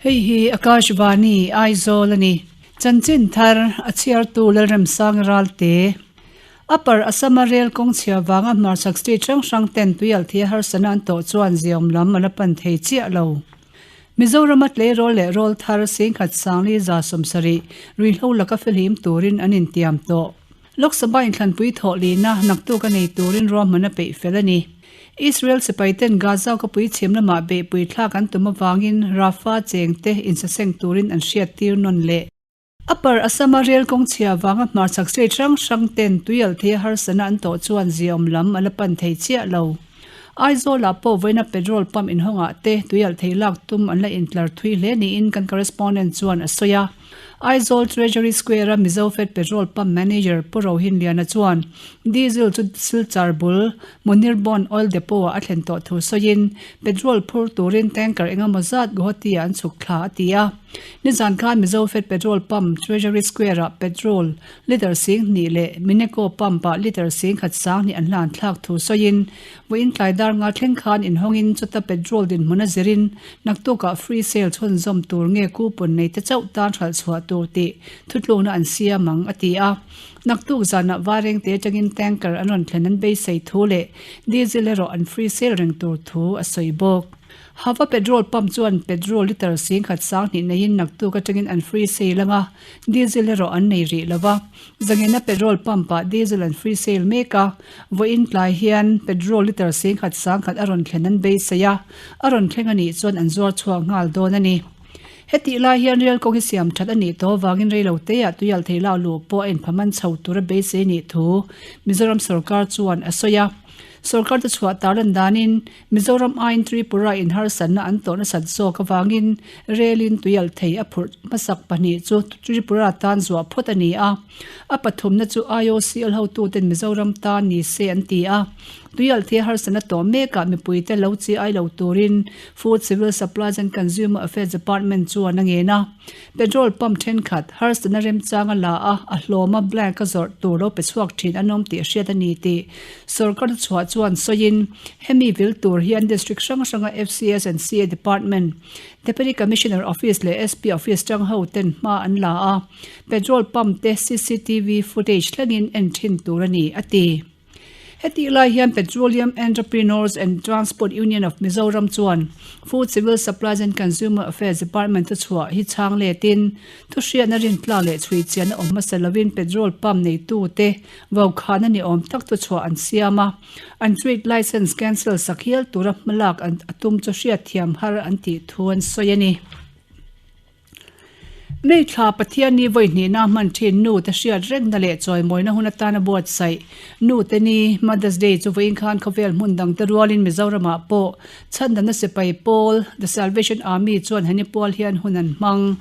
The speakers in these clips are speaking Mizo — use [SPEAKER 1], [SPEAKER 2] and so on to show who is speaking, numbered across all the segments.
[SPEAKER 1] Hei hi Akashvani, Aizawl a ni. Chanchin thar, a chhiartu Lalremsang Ralte. Upper Assam-a rel kawng chhia vanga hmarchhak state hrang hrang ten tuialthei harsana an tawh chuan ziawm lam a la pan thei chiah lo. Mizorama tleirawl leh rawl thar singkhat sangli 70 ruihhlo laka fihlim turin an intiam tawh. Lok Sabha inthlanpui thawh lihna naktuk a nei turin ruahman a peih fel a ni. Israel sipaiten Gaza khawpui chhim lamah beihpui thlak an tum avangin Rafah chengte insaseng turin an hriattir nawn leh. Upper Assam-a rel kawng chhia vanga hmarchhak state hrang hrang ten tuialthei a harsana an tawh chuan ziaawm lam a la pan thei chiah lo. Aizawlah pawh vawiina petrol pump inhawngah te tuialthei lak tum an la intlar thui hle niin kan correspondent chuan a sawi a. Aizawl Treasury Square-a Mizofed Petrol Pump Manager Pu Rohinliana chuan Diesel chu Silchar bul Munirbawn Oil Depot-ah a thlen tawh thu sawiin petrol phur turin tanker engemaw zat Guwahati-ah an chhuk thla a ti a. Nizan khan Mizofed Petrol Pump Treasury Square-ah petrol litre 2000 leh Mineco Pump-ah litre 10,000 sanghnih an hlan thlak thu sawiin vawiin tlai dar nga thleng khan inhawngin chuta petrol dinhmun a zirin Naktukah free sale chhunzawm tur nge coupon nei te chauh tan hralh chhuah tur tih thutlukna an siam ang, a ti a. Naktuk zanah Vareng te atangin tanker an rawn thlen an beisei thu leh diesel erawh an free sale reng tur thu a sawi bawk. Hava petrol pump chuan petrol litre 10,000 sanghnih neiin naktuk atangin an free sale anga diesel erawh an nei rih lova. Zangena petrol pump ah diesel an free sale mek a, vawiin tlai hian petrol litre 10,000 sangkhat a rawn thlen an beisei a, a rawn thleng a nih chuan an zuar chhuak nghal dawn a ni. Hetih lai hian rel kawng hi siam that a nih tawh avangin reilo teah tuial thei lak luh pawh a inphaman chho tur a beisei nih thu Mizoram sorkar chuan a sawi a. Sorkar te chhuah tarlan danin Mizoram aiin Tripura in harsatna an tawh nasat zawk avangin relin tuialhthei a phurh hmasak pahnih chu Tripura tan zuah phawt a ni a. A pathumna chu IOCL hotuten Mizoram tan ni se an ti a. Tuialhthei harsatna tawh mekah mipuite lo chi ai lo turin Food, Civil Supplies and Consumer Affairs Department chuan a ngen a. Petrol pump thenkhat harsatna remchang a la a, a hlawma blank a zawrh tur lo pe chhuak thin an awm tih hriat a ni tih sorkar chhuah chuan sawiin hemi vil tur hian district hrang hranga FCS and CA department, Deputy Commissioner Office leh SP Office tang ho ten hma an la a, petrol pump te cctv footage thlengin en thin tur a ni, a ti. Hetih lai hian Petroleum Entrepreneurs and Transport Union of Mizoram chuan Food, Civil Supplies and Consumer Affairs Department thuchhuah hi chhang letin thuhriatna rintlak leh chhuichianna awm hmasa lovin petrol pump neitute vaukhana ni awm tak thuchhuah an siam a, an trade licence cancel sak hial tura hmalak a tum chu hriatthiam har an tih thu an sawi a ni. May thla Pathian ni vawi hnihna hman thin nu te hriat rengna leh chawimawina hun atana buatsaih Nu te ni, Mother's Day, chu vawiin khan khawvel hmun dang te rualin Mizoramah pawh chhandamna sipai pawl, The Salvation Army, chuan heni pual hian hun an hmang.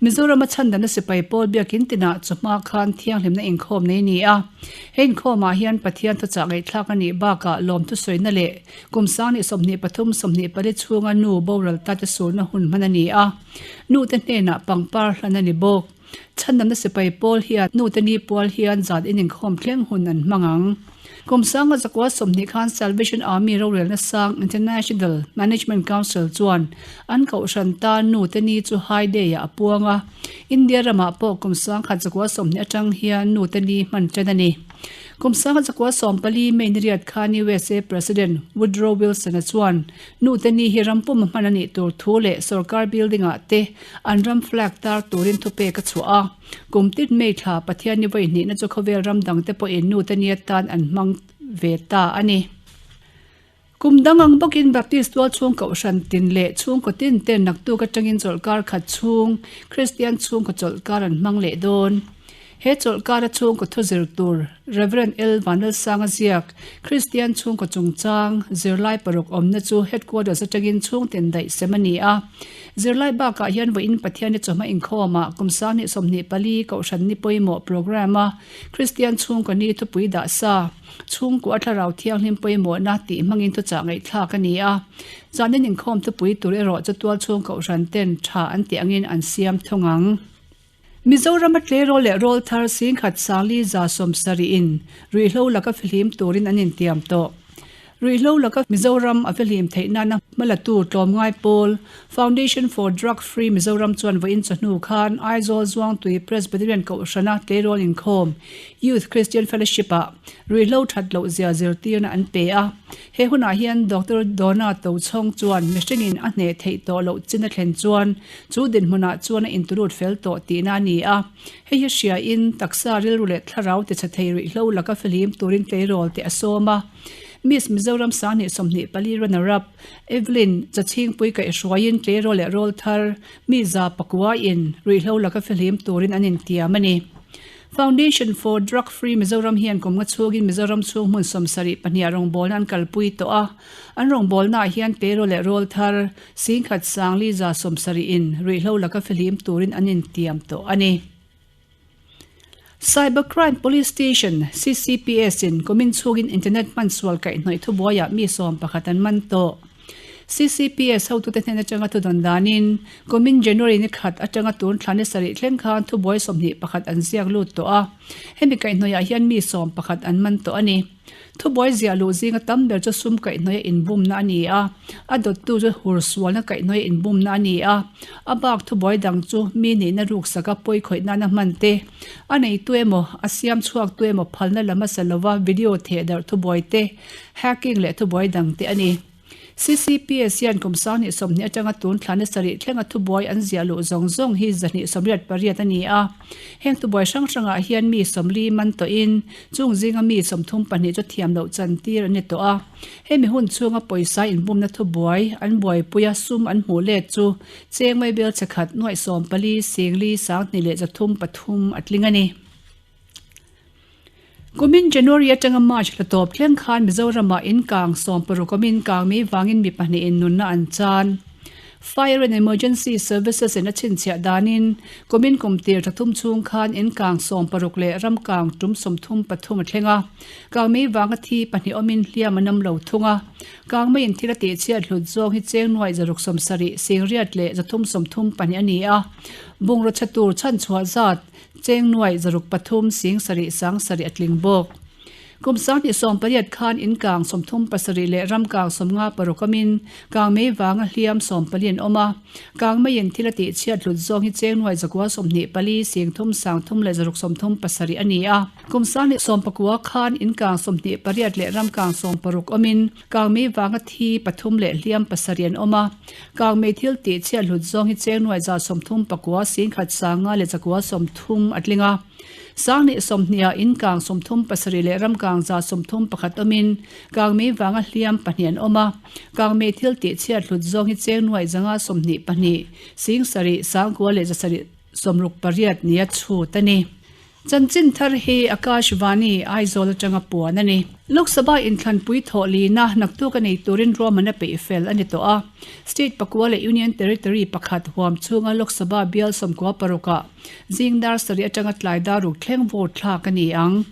[SPEAKER 1] Mizorama chhandamna sipai pawl biakin tinah chawhma khan thianghlimna inkhawm nei ni a. He inkhawmah hian Pathian thuchah ngaihthlak a nih bakah lawmthusawina leh Kum 2023 24 chhunga nu boral ta te surna hun hman a ni a, nute hnenah pangpar hlan a ni bawk. Chhandamna sipai pawl hian nute ni pual hian zan in inkhawm thleng hun an hmang ang. Kum 1920 khan Salvation Army rorelna sang International Management Council chuan an kohhran tan nute ni chu High Day-ah a puang a, India ramah pawh kum 1920 atang hian nute ni hman tan a ni. Kum 1914 May ni riat khan usa President Woodrow Wilson-a chuan nute ni hi ram pum a hman a nih tur thu leh sorkar building-ah te an ram flag tar turin thupek a chhuah a. Kum tit May thla Pathian ni vawi hnihna chu khawvel ram dangte pawhin nute ni atan an hmang ve ta a ni. Kum dang ang bawkin Baptist tual chhung kohhran tin leh chhungkaw tin ten naktuk atangin chawlhkar khat chhung Kristian chhungkaw chawlhkar an hmang leh dawn. He chawlhkara chhungkaw thu zir tur Rev. L. Vanlalsanga ziak Kristian chhungkaw chungchang zirlai paruk awmna chu Headquarters atangin chhungtin daih sem a ni a. Zirlai bakah hian vawiin Pathian-i chawhma inkhawmah kum 2024 kohhran ni pawimawh programme-a Kristian chhungkaw ni thupui dah sa Chhungkua thlarau thianghlim pawimawhna tih hmangin thuchah ngaihthlak a ni a. Zanin inkhawm thupui tur erawh chu tualchhung kohhran ten tha an tih angin an siam thung ang. Mizorama tleirawl leh rawl thar 10,470 in ruihhlo laka fihlim turin an intiam tawh. Ruihhlo laka Mizoram a vehlim theih nana hmalatu tlawmngai pawl Foundation for Drug Free Mizoram chuan vawiin chawhnu khan Aizawl Zuangtui Presbyterian Kohhrana tleirawl inkhawm Youth Christian Fellowship ah ruihhlo that loh zia zirtirna an pe a. He hunah hian Doctor Donna Tochhawng chuan mihringin a hneh theih tawh loh chin a thlen chuan chu dinhmunah chuan a intulut fel tawh tihna a ni a. Hei hi hriain taksa rilru leh thlarau tichhe thei ruihhlo laka fihlim turin tleirawl te a sawm a. Miss Mizoram Sanghnih 24 runner up Evelyn Chachhingpui kaihhruaiin tleirawl leh rawl thar mi 100 in ruihhlo laka fihlim turin an intiam a ni. Foundation for Drug Free Mizoram hian kum nga chhungin Mizoram chhung hmun 72 ah rawngbawlna an kalpui tawh a. An rawngbawlnaah hian tleirawl leh rawl thar 10,000 sangli 70 in ruihhlo laka fihlim turin an intiam tawh a ni. Cyber Crime Police Station, CCPS, in kumin chhungin internet hman sual kaihhnawih thubuaiah mi 11 an man tawh. CCPS hotute hnen atanga thudawn danin kumin January ni khat atanga tun thla ni sarih thleng khan thubuai 21 an ziak lut tawh a, hemi kaihhnawihah hian mi 11 an man tawh a ni. Thubuai ziah luh zinga tam ber chu sum kaihhnawih a inbumna a ni a, a dawttu chu hur sualna kaihhnawih a inbumna a ni a, a bak thubuai dang chu mi nihna ruksaka pawi khawih nana hman te, a neitu emaw, a siam chhuaktu emaw phalna lam a sa lova video thehdarh thubuai te, hacking leh thubuai dang te a ni. CCPS hian kum 2020 atanga tun thla ni sarih thlenga thubuai an ziah luh zawng zawng hi 288 a ni a. Heng thubuai hrang hrangah hian mi 40 man tawhin chung zinga mi 34 chu thiam loh chantir an ni tawh a. Hemi hun chhunga pawisa inbumna thubuai an buaipuia sum an hmuh let chu cheng mai bel che khat nuaih 14 singli 2 leh 303 a tling a ni. Kumin January atanga March hla tawp thleng khan Mizoramah in kang 60 awmin kang mai vangin mi pahnihin nunna an chan. Fire and Emergency Services in a chhinchhiah danin kumin kum tir tha thum chhung khan in kang 60 leh ram kang tum 33 a thleng a. Kang mai vanga thi pahnih awmin hliam a nam lo thung a. Kang maiin thil a tihchhiat hlut zawng hi cheng nuaih 670, 100 leh 334 a ni a. Bungraw chhe tur chhanchhuah zat Cheng nuaih 603 sing sarih sang sarih a tling bawk. Kum 2018 khan in kang 37 leh ram kang 56 amin kang mei vanga hliam 14 an awm a. Kang meiin thil a tihchhiat hlut zawng hi cheng nuaih 924 sing thum sang thum leh 637 a ni a. Kum 2019 khan in kang 28 leh ram kang 60 awmin kang mei vanga thi pathum leh hliam pasarih an awm a. Kangmei thil tih chhiat hlut zawng hi cheng nuaih 39 singkhat sanga leh 930 a tling a. 2020 ah in kang 37 leh ram kang 31 awmin kangmei vanga hliam pahnih an awm a. Kangmei thil tih chhiat hlut zawng hi cheng nuaih 122 sing sarih sangkua leh zasarih 68 nia chhut a ni. Chanchin thar hi Akashvani, Aizawl atanga puan a ni. Lok Sabha inthlanpui thawh lina naktuk a nei turin ruahman a peih fel a ni tawh a. State pakua leh Union Territory pakhat huam chhunga Lok Sabha bial 16 ah zing dar sarih atanga tlai dar ruk thleng vote thlak a ni ang.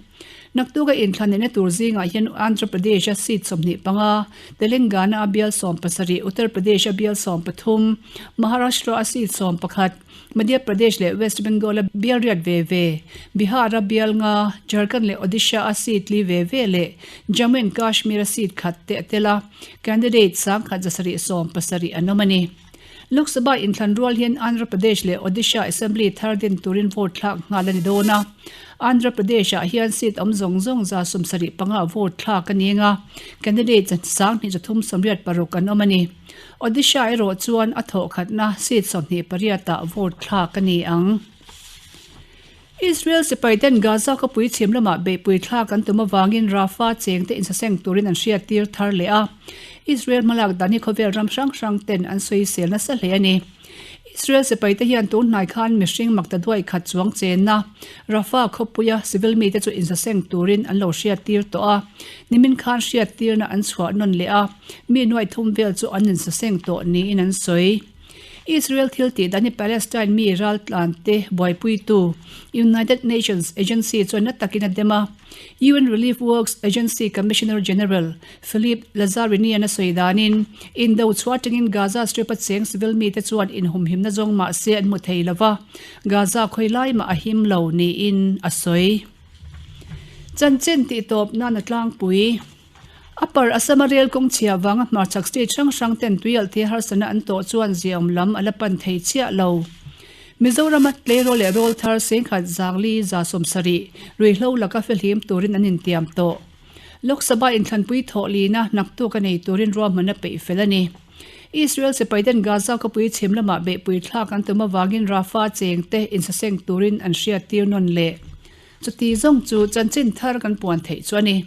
[SPEAKER 1] Naktuka inthlan neihna tur zingah hian Andhra Pradesh a seat 25, Telangana a bial 17, Uttar Pradesh a bial 13, Maharashtra a seat 11, Madhya Pradesh leh West Bengal a bial riat ve ve, Bihar a bial nga, Jharkhand leh Odisha a seat li ve ve leh Jammu and Kashmir a seat khat te a tel a, candidate 100 7 pasarih an awm a ni. Lok Sabha inthlan rual hian Andhra Pradesh leh Odisha Assembly thar din turin vote thlak nghal a ni dawn a. Andhra Pradesh ah hian seat awm zawng zawng 75 vote thlak a ni ang a, candidate 2386 an awm a ni. Odisha erawh chuan a thawh khatna seat 28 ah vote thlak a ni ang. Israel sipai ten Gaza khawpui chhim lamah beihpui thlak an tum avangin Rafah chengte insaseng turin an hriattir thar leh a. Israel hmalak dan hi khawvel ram hrang hrang ten an sawisel nasa hle a ni. Israel sipai te hian tun hnai khan mihring makta duai khat chuang chenna Rafah khawpuia civil mite chu insaseng turin an lo hriattir tawh a. Nimin khan hriattirna an chhuah nawn leh a. Mi nuaih thum vel chu an insaseng tawh niin an sawi. Israel thil tih dan hi Palestine mi raltlan te buaipuitu United Nations agency chuan na takin a dem a. UN Relief Works Agency Commissioner General Philippe Lazzarini an a sawi danin indo chhuah atangin Gaza Strip a cheng civil mite chuan inhumhimna zawng mah se an hmu thei lo va, Gaza khawi lai mah a him lo niin a sawi. Chanchin tih tawp nan a tlangpui. Upper Assam-a rel kawng chhia vanga hmarchhak state hrang hrang ten tuialhthei harsatna an tawh chuan ziaawm lam a la pan thei chiah lo. Mizorama tleirawl leh rawl thar sengkhat zangli 70 ruihhlo laka fehlim turin an intiam tawh. Lok Sabha inthlanpui thawh lina naktuk a nei turin ruahman a peih fel a ni. Israel sipaiten Gaza khawpui chhim lamah beihpui thlak an tum avangin Rafah chengte insaseng turin an hriattir nawn leh. Chuti zawng chu chanchin thar kan puan theih chu a ni.